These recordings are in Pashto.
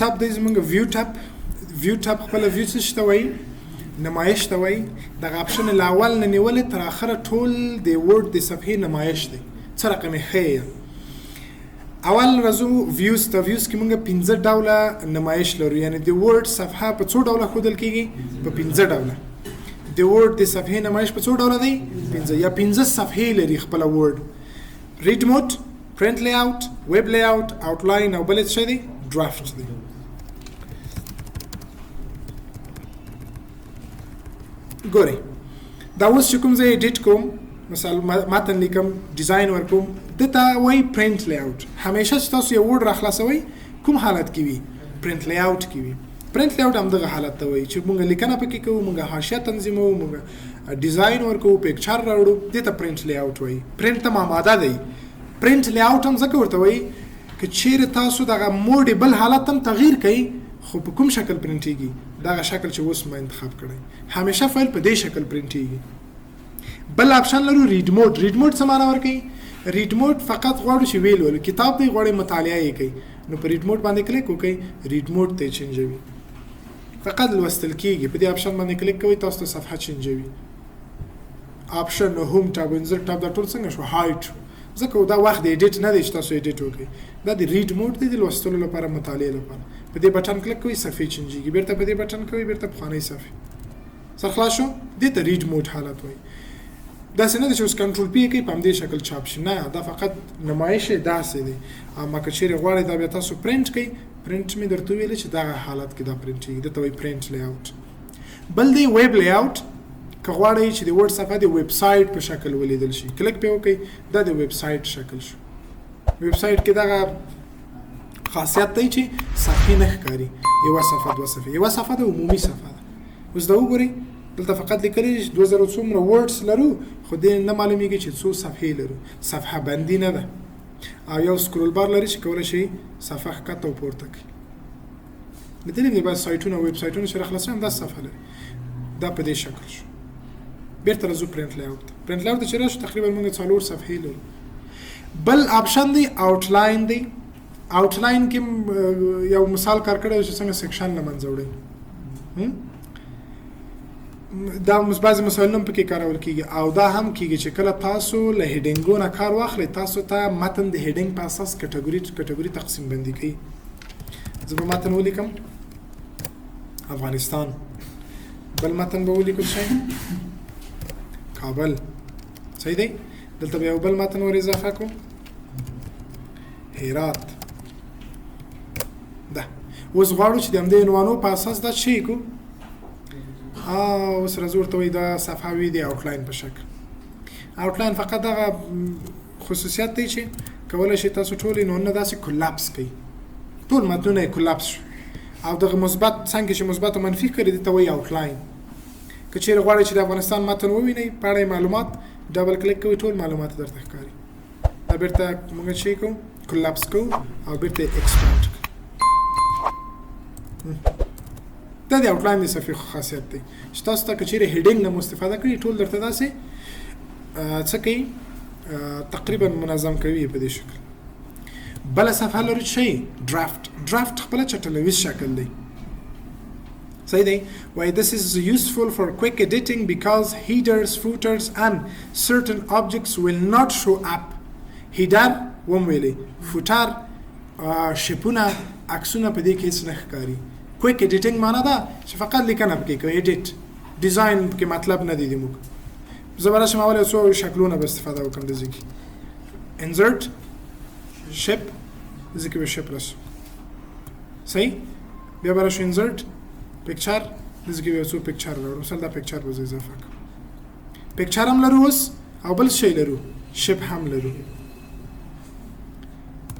ټب دی زمونږ ویو ټب. ویو ټب خپل ویو څه شي ته وایي؟ نمایش ته وایي. دغه اپشن له اول نه نیولې تر اخره ټول د ورډ د صفحې نمایش دی، څه رقم یې ښیي. اول راځو ویوز ته. ویوز کې مونږ پنځه ډوله نمایش لرو، یعنی د ورډ صفحه په څو ډوله ښودل کیږي؟ په پنځه ډوله. د ورډ د صفحې نمایش په څو ډوله دی؟ پنځه، یا پنځه صفحې لري خپله ورډ. ریډ موډ، پرنټ لی آوټ، ویب لی آوټ، آوټلاین او بل څه دی؟ ډرافټ دی. ګورئ دا اوس چې کوم ځای ایډیټ کوم، مثال متن لیکم، ډیزاین ورکوم، دته وایي پرنټ لی آوټ. همیشه چې تاسو یو ورډ راخلاصوئ کوم حالت کې وي؟ پرنټ لی آوټ کې وي. پرنټ لی آوټ همدغه حالت ته وایي چې مونږ لیکنه پکې کوو، مونږ حاشیه تنظیموو، مونږ ډیزاین ورکوو، پکچر راوړو، دې ته پرنټ لی آوټ وایي. پرنټ ته ماماده دی. پرنټ لی آوټ هم ځکه ورته وایي که چیرې تاسو دغه موډ بل حالت هم تغییر کړئ، خو په کوم شکل پرنټیږي؟ دغه شکل چې اوس ما انتخاب کړی، همیشه فایل په دې شکل پرنټیږي. بل آپشن لرو ریډ موډ. ریډ موډ څه معنا ورکوي؟ ریډ موډ فقط غواړو چې ویل ولو، کتاب دی غواړئ مطالعه یې کوي، نو په ریډ موډ باندې کلیک وکړئ، ریډ موډ ته یې چینجوي، فقط لوستل کیږي. په دې آپشن باندې کلیک کوئ، تاسو ته صفحه چینجوي. آپشن هوم ټاب، انزرټ ټاب، دا ټول څنګه شو؟ هایډ شو، ځکه دا وخت د ایډیټ نه دی چې تاسو ایډیټ وکړئ، دا د ریډ موډ دی، د لوستلو لپاره، مطالعې لپاره. په دې بټن کلیک کوئ، صفحې چینجیږي، بیرته په دې بټن کوئ، بیرته پخوانۍ صفحې. سر خلاص شو. دې ته ریډ موډ حالت وایي. داسې نه ده چې اوس کنټرول پی کوي په همدې شکل چاپ شي، نه، دا فقط نمایش یې داسې دی. اما که چیرې غواړئ دا بیا تاسو پرنټ کړئ، پرنټ مې درته وویل چې دغه حالت کې دا پرنټ کېږي، دته وایي پرنټ لی آوټ. بل دی ویب لی آوټ. که غواړئ چې د ورډ صفحه د ویب سایټ په شکل ولیدل شي، کلیک پې وکړئ، دا د ویب سایټ شکل شو. ویب سایټ کې دغه خاصیت دی چې صفحې نه ښکاري، یوه صفحه، دوه صفحې، یوه صفحه د عمومي صفحه ده. اوس دا وګورئ، دلته فقط لیکلي چې 2000 څومره ورډز لرو، خو دې نه معلومیږي چې څو صفحې لرو، صفحه بندي نه ده. او یو سکرول بار لري چې کولی شي صفحه ښکته او پورته کړي. لیدلي دي بعض سایټونه، ویب سایټونه چې راخلاصوي همداسې صفحه لري. دا په دې شکل شو. بیرته راځو پرنټ لی آوټ ته. پرنټ لی آوټ ته چې راشو تقریبا موږ څلور صفحې لرو. بل آپشن دی آوټلاین دی. آوټلاین کې یو مثال کار کړی چې څنګه سیکشن له منځه وړي. دا بعضې مثالونه هم پکې کارول کېږي، او دا هم کېږي چې کله تاسو له هډینګو نه کار واخلئ، تاسو ته متن د هډینګ په اساس کټګوري کټګوري تقسیم بندي کوي. زه به متن ولیکم افغانستان، بل متن به ولیکل شي کابل، صحیح دی. دلته به یو بل متن ور اضافه کوم، هرات. ده اوس غواړو چې د همدې عنوانو په اساس دا شي کو. اوس راځو ورته وایي دا صفحه وي د آوټلاین په شکل. آوټلاین فقط دغه خصوصیت دی چې کولی شئ تاسو ټول عنوانونه داسې کلاپس کړئ، ټول متنونه یې کلاپس شو، او دغه مثبت څنګه چې مثبت او منفي ښکاري دې ته وایي آوټلاین. که چیرې غواړئ چې د افغانستان متن ووینئ، په اړه یې معلومات، ډبل کلیک کوئ، ټول معلومات درته ښکاري. دا بیرته موږ چې کوو کلاپس کوو او بیرته یې اکسپاند کوو. دا د آوټلاین د صفحې خاصیت دی چې تاسو ته که چیرې هډینګ نه مو استفاده کړي، ټول درته داسې څه کوي، تقریبا منظم کوي په دې شکل. بله صفحه لرو چې ډرافټ. ډرافټ خپله چټلویز شکل دی، صحیح دی. Why this is useful for quick editing because headers, footers and certain objects will not show up. Header وم ویلې، فوټر، شیپونه، عکسونه په دې کې هیڅ نه ښکاري. کویک ایډیټینګ معنا ده چې فقط لیکنه پکې کوي، ایډیټ ډیزاین پکې مطلب نه دی. موږ زه به راشم اول یو څو شکلونه به استفاده وکړم. د ځکه انزرټ شیپ، ځکه به شیپ راسو، صحیح. بیا به راشو انزرټ پکچر، ځکه به یو څو پکچر راوړو. مثلا دا پکچر به زه اضافه کړم. پکچر هم لرو اوس، او بل شی لرو، شیپ هم لرو.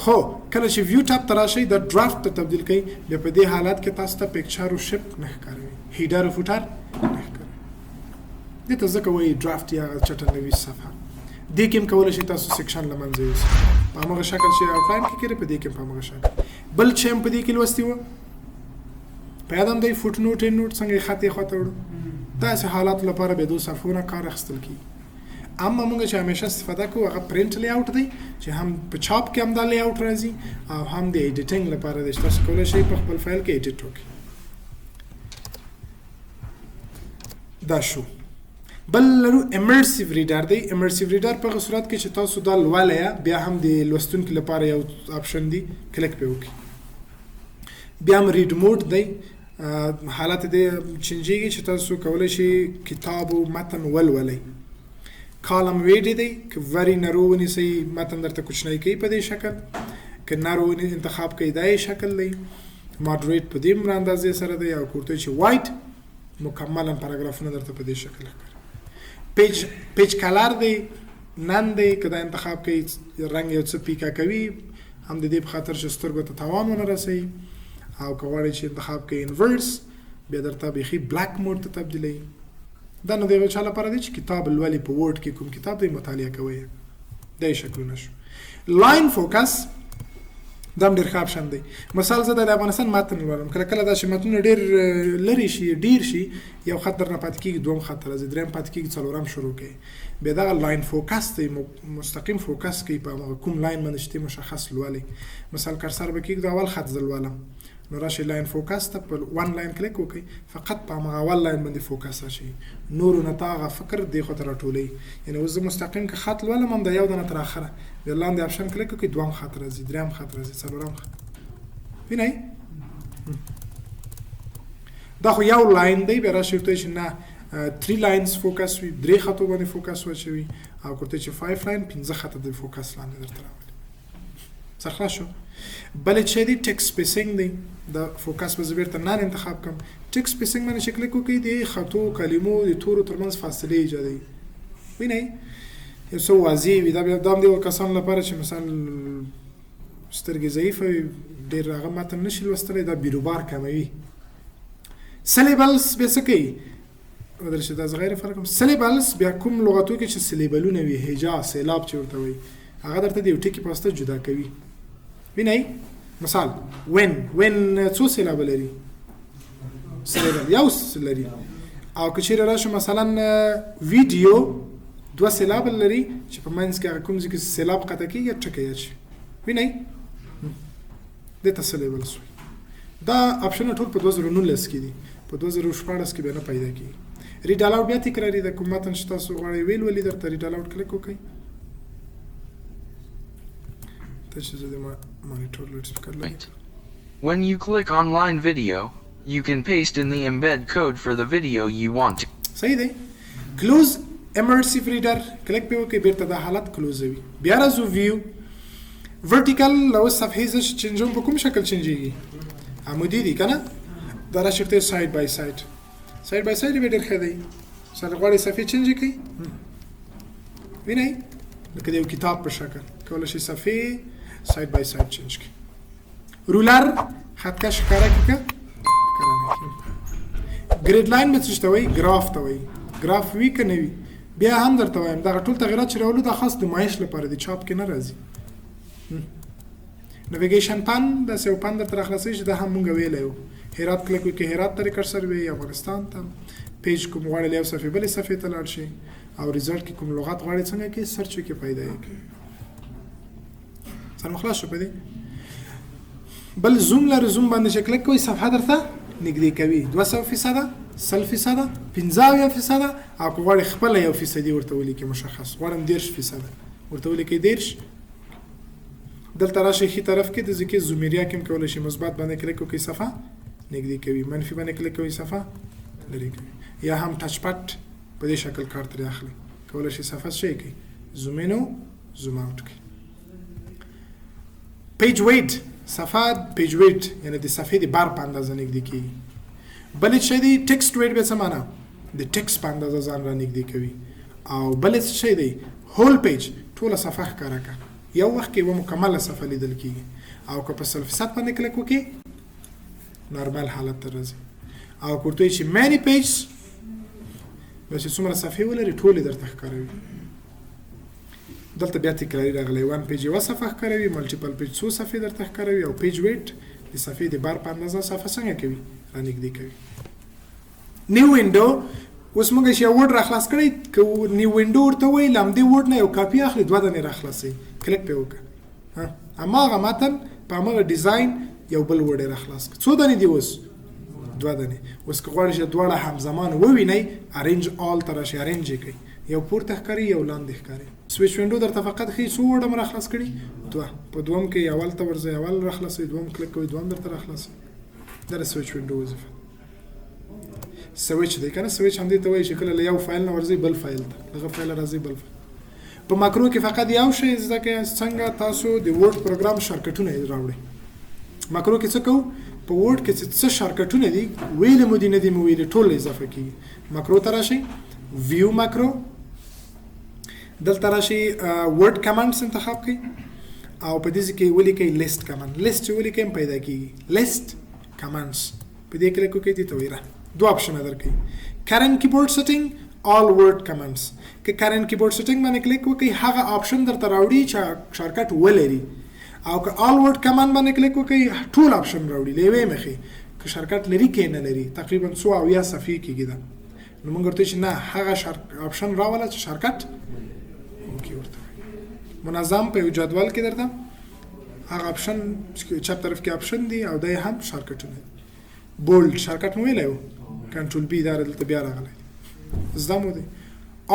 خو کله چې ویو ټاپ ته راشئ، دا ډرافټ ته تبدیل کړئ، بیا په دې حالت کې تاسو ته پکچر او شیپ نه ښکاروي، هیډر او فوټر نه ښکاروي. دې ته ځکه وایي ډرافټ یا چټنوي صفحه. دې کې هم کولی شئ تاسو سیکشن له منځه یوسئ په هماغه شکل چې آوټلاین کې کړی، په دې کې هم په هماغه شکل. بل چې هم په دې کې لوستي وو، په یاد هم دی، فوټ نوټ، اند نوټ څنګه یې خط یې خواته وړو. داسې حالاتو لپاره بیا دو صفحو نه کار اخیستل کېږي. اما موږ چې همیشه استفاده کوو هغه پرنټ لی اوټ دی، چې هم په چاپ کې هم دا لی اوټ راځي او هم د ایډیټینګ لپاره دی، چې تاسو کولی شئ په خپل فایل کې ایډیټ وکړئ. دا شو. بل لرو امرسیو ریډر دی. امرسیو ریډر په هغه صورت کې چې تاسو دا لولئ، بیا هم د لوستونکي لپاره یو آپشن دی، کلیک پې وکړئ. بیا هم ریډ موډ دی، حالت دی چنجیږي چې تاسو کولی شئ کتاب او متن ولولئ. کالم ویډی دی، که وری نرو ونیسئ متن درته کوچنی کوي په دې شکل، که نرو انتخاب کوي دا یې شکل دی. ماډریټ په دې عمر اندازې سره دی، او کورته چې وایټ مکملا پاراګرافونه درته په دې شکل ښکاري. پیج کلر دی، نن دی، که دا انتخاب کوي رنګ یو څه پیکا کوي، هم د دې په خاطر چې سترګو ته تاوان ونه رسوي. او که غواړئ چې انتخاب کوي انورس، بیا درته بیخي بلک موډ ته تبدیلوي. دا نو د هغه چا لپاره دی چې کتاب لولي، په ورډ کې کوم کتاب دی مطالعه کوي. دا یې شکلونه شو. لاین فوکس دا هم ډېر ښه آپشن دی. مثال زه د افغانستان متن لولم، کله کله داسې متنونه ډېر لرې شي، ډېر شي، یو خط درنه پاتې کېږي، دوم خط راځي، دریم پاتې کېږي، څلورم شروع کوي. بیا دغه لاین فوکس دی، مستقیم فوکس کوي په هغه کوم لاین باندې چې ته مشخص لولې. مثال کرسر به کېږدو، اول خط زه لولم، نو راشي لاین فوکس ته په ون لاین کلیک وکړئ، فقط په همغه اول لاین باندې فوکس راشي، نورو نه تا هغه فکر دې خوا ته راټولوي. یعنې اوس زه مستقیم که خط لولم هم دا یو دانه تر اخره، بیا لاندې آپشن کلیک وکړئ، دوم خط راځي، دریم خط راځي، څلورم خط. وینئ دا خو یو لاین دی. بیا راشي ورته چې نه 3 لاینز فوکس وي، درې خطو باندې فوکس واچوي، او که ورته چې 5 لاین، 5 خطه د فوکس لاندې درته راولي. سر خلاص شو. بل چې دی ټیکس سپیسینګ دی، د فوکس به زه بیرته نن انتخاب کړم. ټیکس سپیسینګ باندې چې کلیک وکړئ، د خطو، کلمو، د تورو ترمنځ فاصلې ایجادوي. وینئ یو څه واضح وي. دا بیا دا هم د هغو کسانو لپاره چې مثلا سترګې ضعیفه وي، ډېر هغه متن نشي لوستلی، دا بیروبار کموي. سلیبلز بیا څه کوي؟ ودرې چې دا زه غیر فرق کوم. سلیبلز بیا کوم لغتو کې چې سلیبلونه وي، هجا، سیلاب چې ورته وایي، هغه درته د یو ټکي په واسطه جدا کوي. وینئ مثال وین، وین څو سیلابه لري؟ سلیبل یو لري. او که چیرې راشو مثلا ویډیو، دوه سیلابه لري چې په منځ کې هغه کوم ځای کې سیلاب قطع کېږي ټکی اچي. وینئ دې ته سلیبل سوی. دا آپشنونه ټول په 2019 کې دي، په 2016 کې بیا نه پیدا کېږي. ریډ الاوډ بیا تکراري ده، کوم متن چې تاسو غواړئ ویل ولي درته ریډ الاوډ کلیک وکړئ. ته چې زه د مانیټور لوډ سپیکر لګوم. When you click online video, you can paste in the embed code for the video you want to. صحیح دی. کلوز امرسیو ریډر کلیک پې وکړئ، بیرته دا حالت کلوزوي. بیا راځو ویو ورټیکل. له اوس صفحې زه چې چینجوم په کوم شکل چینجیږي؟ عمودي دي که نه؟ دا راشي ورته ساید بای ساید، ساید بای ساید بیا ډېر ښه دی. سره غواړئ صفحې چینجې کړئ، وینئ لکه د یو کتاب په شکل کولی شئ صفحې ساید بای ساید چینج کړئ. رولر خطکش ښکاره کړي که ښکاره نه کړي. ګریډ لاین به څه ته وایي؟ ګراف ته وایي. ګراف وي که نه وي؟ بیا هم درته وایم دغه ټول تغیرات چې راولو دا خاص د نمایش لپاره دي، چاپ کې نه راځي. نویګیشن پن داسې یو پن درته راخلاصوي چې دا هم مونږ ویلی وو. هرات کلیک وکړئ، هرات ته کرسر وي، افغانستان ته. پیج کوم غواړئ له یو صفحې بلې صفحې ته لاړ شئ، او ریزلټ کې کوم لغت غواړئ څنګه کې سرچ وکړئ پیدا یې کړئ. سر مو خلاص شو په دې. بل زوم لرو، زوم باندې چې کلیک کوئ صفحه درته نږدې کوي، 200 فیصده، 100 فیصده، 75 فیصده، او که غواړئ خپله یو فیصدي ورته ولیکئ مشخص، غواړم 30 فیصده ورته ولیکئ 30. دلته راشئ ښي طرف کې د ځکه زومیریا کې هم کولی شئ مثبت باندې کلیک وکړئ صفحه نږدې کوي، منفي باندې کلیک کوئ صفحه لرې کوي، یا هم ټچ پټ په دې شکل کار ترې اخلي، کولی شئ صفحه څه کوي زوم ان او زوم اوټ کوي. پیج ویټ، صفحه پیج ویټ یعنی د صفحې د بار په اندازه نږدې کیږي. بل څه دی ټیکسټ ویټ، بیا څه معنا؟ د ټیکسټ په اندازه ځان را نږدې کوي. او بل څه شی دی هول پیج، ټوله صفحه ښکاره کړه، یو وخت کې یوه مکمله صفحه لیدل کیږي. او که په 100 فیصد باندې کلیک وکړي نارمل حالت ته راځي. او که ورته چې مینی پیج، بس چې څومره صفحې ولري ټولې درته ښکاروي. دلته بیا تکراري راغلی، وان پیج یوه صفحه ښکاروي، ملټیپل پیج څو صفحې درته ښکاروي، او پیج ویټ د صفحې د بار په اندازه صفحه څنګه کوي رانږدې کوي. نیو وینډو اوس موږ چې یو ورډ راخلاص کړی، که نیو وینډو ورته وایي، له همدې ورډ نه یو کاپي اخلي، دوه دانې راخلاصوي. کلیک پرې وکړه، هماغه متن په هماغه ډیزاین یو بل ورډ یې راخلاص کړ. څو دانې دي اوس؟ دوه دانې. اوس که غواړئ چې دواړه همزمان ووینئ، ارینج آل ته راشئ، ارینج یې کړئ، یو پورته ښکاري، یو لاندې ښکاري. سویچ وینډو درته فقط ښیي څو ورډ هم راخلاص کړي، دوه. په دوم کې اول ته ورځئ، اول راخلاصوي، دوم کلیک کوئ، دوم درته راخلاصوي. دا د سویچ وینډو وظیفه. سویچ دی کنه، سویچ همدې ته وایي چې کله له یو فایل نه ورځئ بل فایل ته، دغه فایل راځي بل فایل. په ماکرو کې فقط یو شی زده کړئ، څنګه تاسو د ورډ پروګرام شارکټونه راوړئ. ماکرو کې څه کوو؟ په ورډ کې چې څه شارکټونه دي، ویلې مو دي نه دي مو ویلي، ټول اضافه کیږي. ماکرو ته راشئ، ویو ماکرو، دلته راشئ، ورډ کمانډز انتخاب کړئ او په دې کې ولیکئ لیست کمانډ. لیست چې ولیکئ پیدا کیږي، لیست کمانډز. په دې کلیک وکړئ، دې ته وایي را دوه آپشنه درکوي، کرنټ کیبورډ سیټینګ، آل ورډ کمانډز. که کرنټ کیبورډ سیټینګ باندې کلیک وکړئ، هغه آپشن درته راوړي چې شارټکټ ولري، او که آل ورډ کمانډ باندې کلیک وکړئ، ټول آپشن راوړي له یوې مخې، که شارټکټ لري که نه لري. تقریبا څو اویا صفحې کېږي دا. نو موږ ورته چې نه، هغه آپشن راوله چې شارټکټ اوکې ورته منظم په یو جدول کې درته هغه آپشن چپ طرف کې آپشن دی او دا هم شارټکټونه دي. بولډ شارټکټ مو ویلی و، کنټرول بي، دا دلته بیا راغلی، زده مو دی.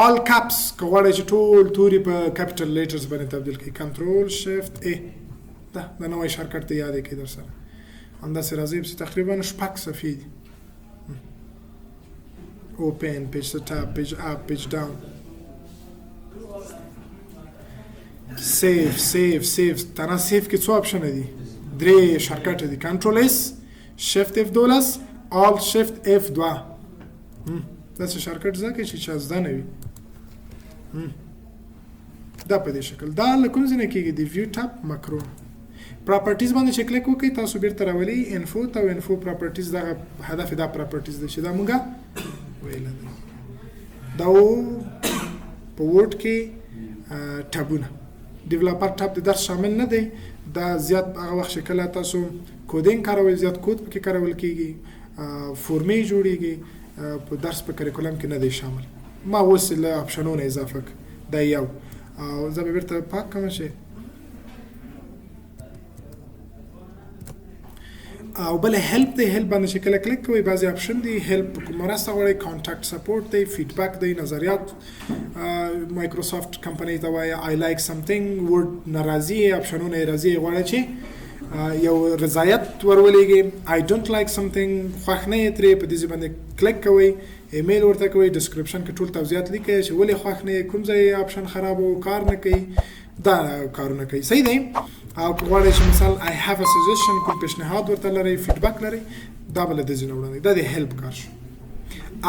آل کپس که غواړئ چې ټول توري په کپیټل لیټرز باندې تبدیل کړئ، کنټرول شفت ای، دا د نوی شارټکټ دی، یاد یې کړئ در سره. همداسې راځئ پسې، تقریبا شپږ صفحې دي. اوپن، پیج سیټ اپ، پیج اپ، پیج ډاون، سیف سیف سیف. تنها سیف کې څو آپشنه دي؟ درې شارټکټ دي، کنټرول اس، شفت اف 12، آلت شفت اف 2. داسې شارټکټ زده کړئ چې چا زده نه وي. دا په دې شکل دا له کوم ځای نه کېږي؟ د ویو ټپ مکرو پراپرټیز باندې چې کلیک وکړئ، تاسو بیرته راولي انفو ته، او انفو پراپرټیز دغه هدف دا پراپرټیز دی چې دا مونږه ویلی دی. دا په ورډ کې ټبونه، ډیولپر ټب د درس شامل نه دی. دا زیات هغه وخت چې کله تاسو کودینګ کاروئ، زیات کود پکې کارول کیږي، فورمې جوړیږي، په درس په کریکولم کې نه دی شامل. ما اوس له آپشنونو اضافه کړ دا یو، او زه به بیرته پاک کړم چې او بل هیلپ دی. هیلپ باندې چې کله کلیک کوئ، بعضې آپشن دی، هیلپ کوم مرسته غواړئ، کانټاکټ سپورټ دی، فیډبک دی، نظریات مایکروسافټ کمپنۍ ته وایي، آی لایک سمثینګ، ورډ ناراضي، آپشنونه یې راځي، غواړي چې یو رضایت ورولېږي، آی ډونټ لایک سمثینګ، خوښ نه یې ترې، په دې ځای باندې کلیک کوئ، ایمیل ورته کوئ، ډسکرپشن کې ټول توضیحات لیکئ چې ولې خوښ نه یې، کوم ځای آپشن خراب و، کار نه کوي، دا کارونه کوي، صحیح دی. او که غواړئ چې مثال I have a suggestion، کوم پیشنهاد ورته لرئ، فیډبک لرئ، دا به له دې ځای نه وړاندې، دا د هیلپ کار شو.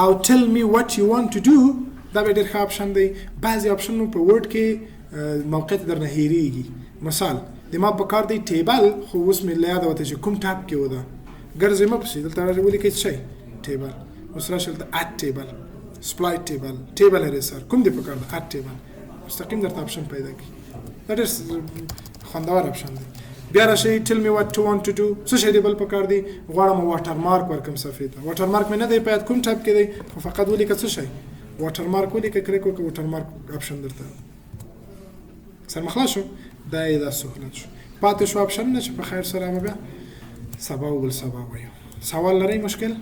او tell me what you want to do، دا به ډېر ښه آپشن دی. بعضې آپشن مو په ورډ کې موقعیت درنه هېرېږي. مثال د ما په کار دی ټیبل، خو اوس مې له یاده وته چې کوم ټاب کې و، ده ګرځئ مه پسې، دلته راځئ ولیکئ څه شی ټیبل، اوس راشه دلته اډ ټیبل، سپلای ټیبل، ټیبل اریسر، کوم دی په کار ده، اډ ټیبل، مستقیم درته آپشن پیدا کړي. دا ډېر خوندور آپشن دی. بیا راشئ tell me what to want to do، څه شی دی بل په کار دی، غواړم واټر مارک ورکړم صفحې ته، واټر مارک مې نه دی په یاد کوم ټایپ کې دی، خو فقط ولیکه څه شی واټر مارک ولیکه، کلیک وکړه، واټر مارک آپشن درته سر مخلاص شو. دا یې دا سهولت شو. پاتې شو آپشن نه چې په خیر سره به بیا سبا او بل سبا وایو. سوال لرئ؟ مشکل؟